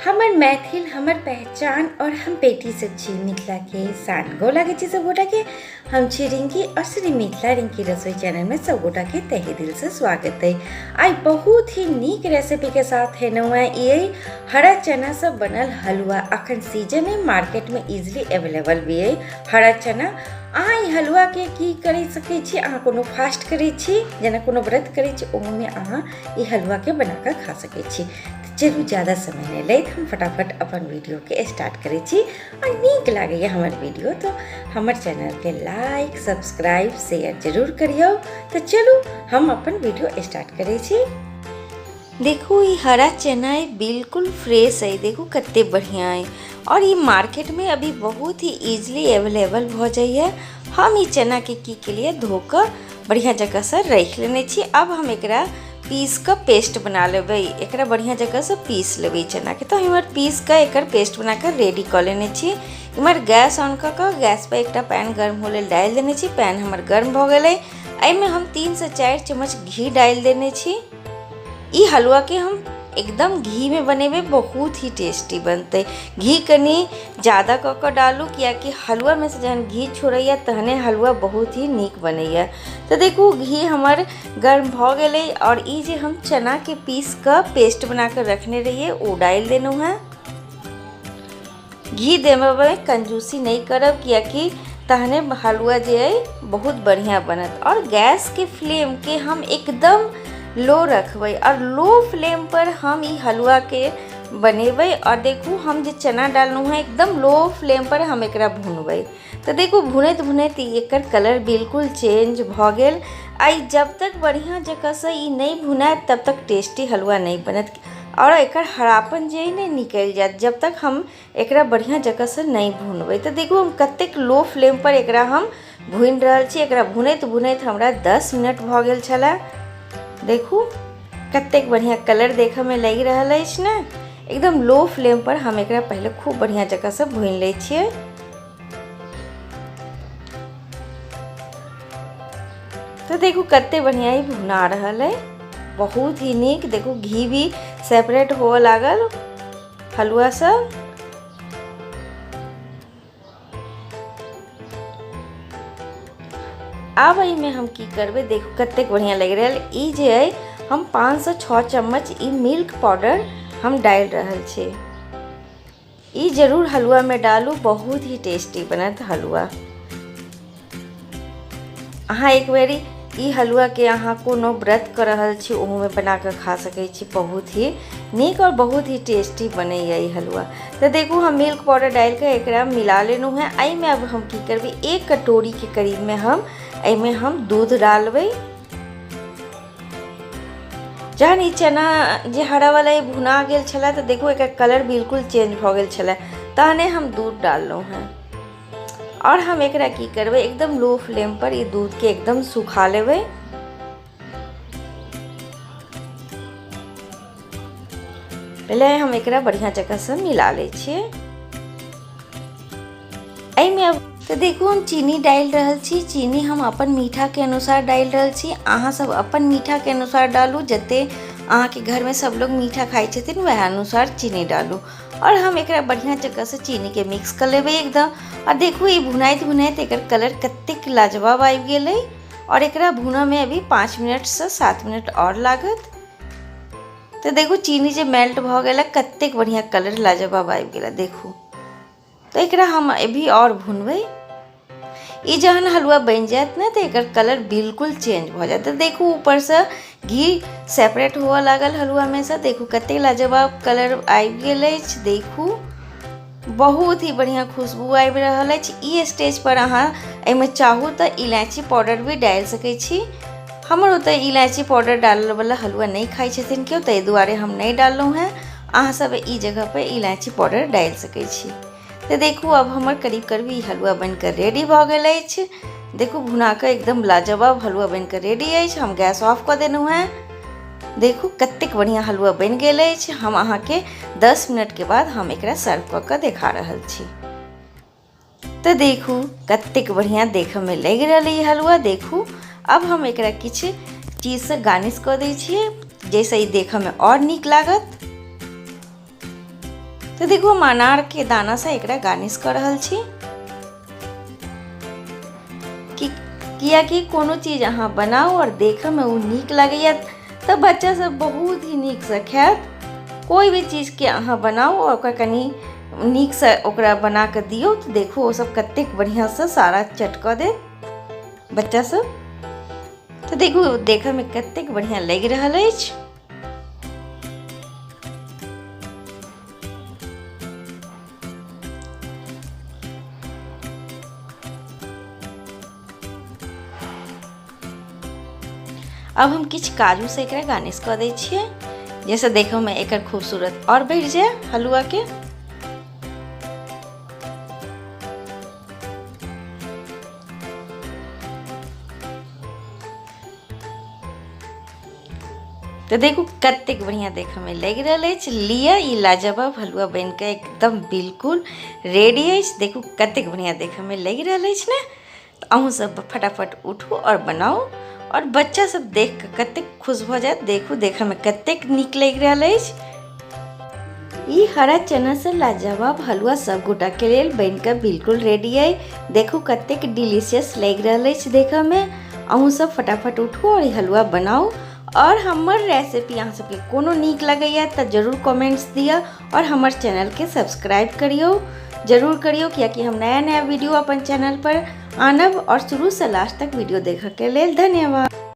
हमर मैथिल हमर पहचान और हम बेटी सब छी मिथिला के शान। गो लागै छी सब गोटा के। हम छी रिंकी और श्री मिथिला रिंकी रसोई चैनल में सब गोटा के तहे दिल से स्वागत है। आई बहुत ही नीक रेसिपी के साथ है नौ है ये हरा चना से बनल हलवा। अखन सीजन है, मार्केट में इजिली अवेलेबल भी है हरा चना। अहाँ ई हलवा के की करि सकै छी, अहाँ कोनो फास्ट करै छी जेना कोनो व्रत करै छी, ओहोमे अहाँ ई हलवा के बना कऽ खा सकै छी। तऽ चलू ज़्यादा समय नहि लैत हम फटाफट अपन वीडियोके स्टार्ट करै छी। आओर नीक लागैए हमर वीडियो तऽ हमर चैनलके लाइक सब्सक्राइब शेयर जरूर करियौ। तऽ चलू हम अपन वीडियो स्टार्ट करै छी। देखू ई हरा चना है, बिल्कुल फ्रेश है, देखू कते बढ़िया है। और ये मार्केट में अभी बहुत ही इजीली अवेलेबल भ जाइए। हम ई चना के की के लिए धोकर बढ़िया जगह से रख लेने छी। अब हम एकरा पीस के पेस्ट बना लेबै, एकरा बढ़िया जगह से पीस लेबै चना के। तो इमहर पीस के एकर पेस्ट बना के रेडी कऽ लेने छी। इमहर गैस ऑन कऽ के गैस पर एकटा पैन गर्म होय लेल डालि देने छी। पैन हमर गर्म भऽ गेलै, एहिमे हम 3 से 4 चम्मच घी डालि देने छी। ई हलवा के हम एकदम घी में बनेबै, बहुत ही टेस्टी बनतै। घी कनी ज़्यादा कऽ कऽ डालू, कियाकि हलवा में से जहन घी छोड़ैया तहने हलवा बहुत ही नीक बनैया। तऽ देखू घी हमर गर्म भऽ गेलै और ई जे हम चना के पीस कऽ पेस्ट बना कऽ रखने रहियै ओ डालि देलहुँ हेँ। घी देबयमे कंजूसी नहि करब, कियाकि तहने हलवा जे अइ बहुत बढ़िआँ बनत। और गैसके फ्लेमके हम एकदम लो रखबै और लो फ्लेम पर हम ई हलवाके बनेबै। और देखू हम जे चना डाललहुँ हेँ एकदम लो फ्लेम पर हम एकरा भुनबै। तऽ देखू भुनैत भुनैत एकर कलर बिल्कुल चेंज भऽ गेल। आ ई जब तक बढ़िआँ जकाँसँ ई नहि भुनायत तब तक टेस्टी हलवा नहि बनत और एकर हरापन जे अइ ने निकलि जायत जब तक हम एकरा बढ़िआँ जकाँसँ नहि भुनबै। तऽ देखू हम कतेक लो फ्लेम पर एकरा हम भुनि रहल छी। एकरा भुनैत भुनैत हमरा 10 मिनट भऽ गेल छलै। देखू कतेक बढ़िआँ कलर देखयमे लागि रहल अछि ने। एकदम लो फ्लेम पर हम एकरा पहिले खूब बढ़िआँ जकाँसँ भुनि लै छियै। तऽ देखू कते बढ़िआँ ई भुना रहल अइ, बहुत ही नीक। देखू घी भी सेपरेट हुअ लागल हलुआ सब। आब एहिमे हम की करबै, देखू कतेक बढ़िआँ लागि रहल। ई जे अइ हम 5 से 6 चम्मच ई मिल्क पाउडर हम डालि रहल छी। ई जरूर हलुआमे डालू, बहुत ही टेस्टी बनत हलुआ। अहाँ एक बेरी ई हलुआके अहाँ कोनो व्रत कऽ रहल छी ओहोमे बना कऽ खा सकै छी, बहुत ही नीक और बहुत ही टेस्टी बनैया ई हलुआ। तऽ देखू हम मिल्क पाउडर डालि कऽ एकरा मिला लेलहुँ हेँ। एहिमे अब हम की करबै, 1 कटोरीके करीबमे हम एहिमे हम दूध डालबै। जहन ई चना जे हरा वाला ई भुना गेल छलै तऽ देखू एकर कलर बिल्कुल चेंज भऽ गेल छलै, तहने हम दूध डाललहुँ हेँ। और हम एकरा की करबै, एकदम लो फ्लेम पर ई दूधके एकदम सुखा लेबै। पहिले हम एकरा बढ़िआँ जकाँसँ मिला लै छियै एहिमे। अब तऽ देखू हम चीनी डालि रहल छी। चीनी हम अपन मीठाके अनुसार डालि रहल छी, अहाँ सब अपन मीठाके अनुसार डालू, जते अहाँके घरमे सब लोग मीठा खाइ छथिन वएह अनुसार चीनी डालू। और हम एकरा बढ़िआँ जकाँसँ चीनीके मिक्स कऽ लेबै एकदम। आ देखू ई भुनाइत भुनाइत एकर कलर कतेक लाजवाब आबि गेलै। और एकरा भुनऽमे अभी 5 मिनटसँ 7 मिनट आओर लागत। तऽ देखू चीनी जे मेल्ट भऽ गेलै, कतेक बढ़िआँ कलर लाजवाब आबि गेलै देखू। तऽ एकरा हम अभी आओर भुनबै। ई जहन हलुआ बनि जायत ने तऽ एकर कलर बिल्कुल चेंज भऽ जायत। तऽ देखू ऊपरसँ घी सेपरेट हुअ लागल हलुआमे सँ। देखू कतेक लाजवाब कलर आबि गेल अछि, देखू बहुत ही बढ़िआँ खुशबू आबि रहल अछि। ई स्टेज पर अहाँ एहिमे चाहू तऽ इलायची पाउडर भी डालि सकै छी। हमर ओतऽ इलायची पाउडर डालऽवला हलुआ नहि खाइ छथिन केओ, ताहि दुआरे हम नहि डाललहुँ हेँ। अहाँ सब ई जगह पर इलायची पाउडर डालि सकै छी। तऽ देखू अब हमर करीब करीब ई हलुआ बनिकऽ रेडी भऽ गेल अछि। देखू भुनाकऽ एकदम लाजवाब हलुआ बनिकऽ रेडी अछि। हम गैस ऑफ कऽ देलहुँ हेँ। देखू कतेक बढ़िआँ हलुआ बनि गेल अछि। हम अहाँके 10 मिनटके बाद हम एकरा सर्व कऽ कऽ देखा रहल छी। तऽ देखू कतेक बढ़िआँ देखऽमे लागि रहल ई हलुआ। देखू अब हम एकरा किछु चीजसँ गार्निश कऽ दै छियै, जाहिसँ ई देखऽमे आओर नीक लागत। तऽ देखू हम अनारके दानासँ एकरा गार्निश कऽ रहल छी। कि कियाकि कोनो चीज अहाँ बनाउ आओर देखयमे ओ नीक लगैए तऽ बच्चासभ बहुत ही नीकसँ खायत। कोइ भी चीजके अहाँ बनाउ आओर ओकरा कनि नीकसँ ओकरा बना कऽ दियौ तऽ देखू ओसभ कतेक बढ़िआँसँ सारा चट कऽ देत बच्चासभ। तऽ देखू देखयमे कतेक बढ़िआँ लागि रहल अछि। अब हम किछु काजूसँ एकरा गार्निश कऽ दै छियै, जाहिसँ देखयमे एकर खूबसूरत आओर बढ़ि जाय हलुआके। तऽ देखू कतेक बढ़िआँ देखयमे लागि रहल अछि। लिअ ई लाजवाब हलुआ बनिकऽ एकदम बिल्कुल रेडी अछि। देखू कतेक बढ़िआँ देखयमे लागि रहल अछि ने। तऽ अहूँ सब फटाफट उठू आओर बनाउ आओर बच्चा सब देख कऽ कतेक खुश भऽ जायत। देखू देखयमे कतेक नीक लागि रहल अछि। ई हरा चना से लाजवाब हलुआ सब गोटा के लेल बनि कऽ बिल्कुल रेडी अइ। देखू कतेक डिलीशियस लागि रहल अछि देखयमे। अहूँ सब फटाफट उठू आओर ई हलुआ बनाउ। आओर हमर रेसिपी अहाँ सबके कोनो नीक लगैया तऽ जरूर कमेंट्स दिअ आओर हमर चैनलके सब्सक्राइब करियौ, जरूर करियौ, कियाकि हम नया नया वीडियो अपन चैनल पर आनब। आओर शुरूसँ लास्ट तक वीडियो देखऽके लेल धन्यवाद।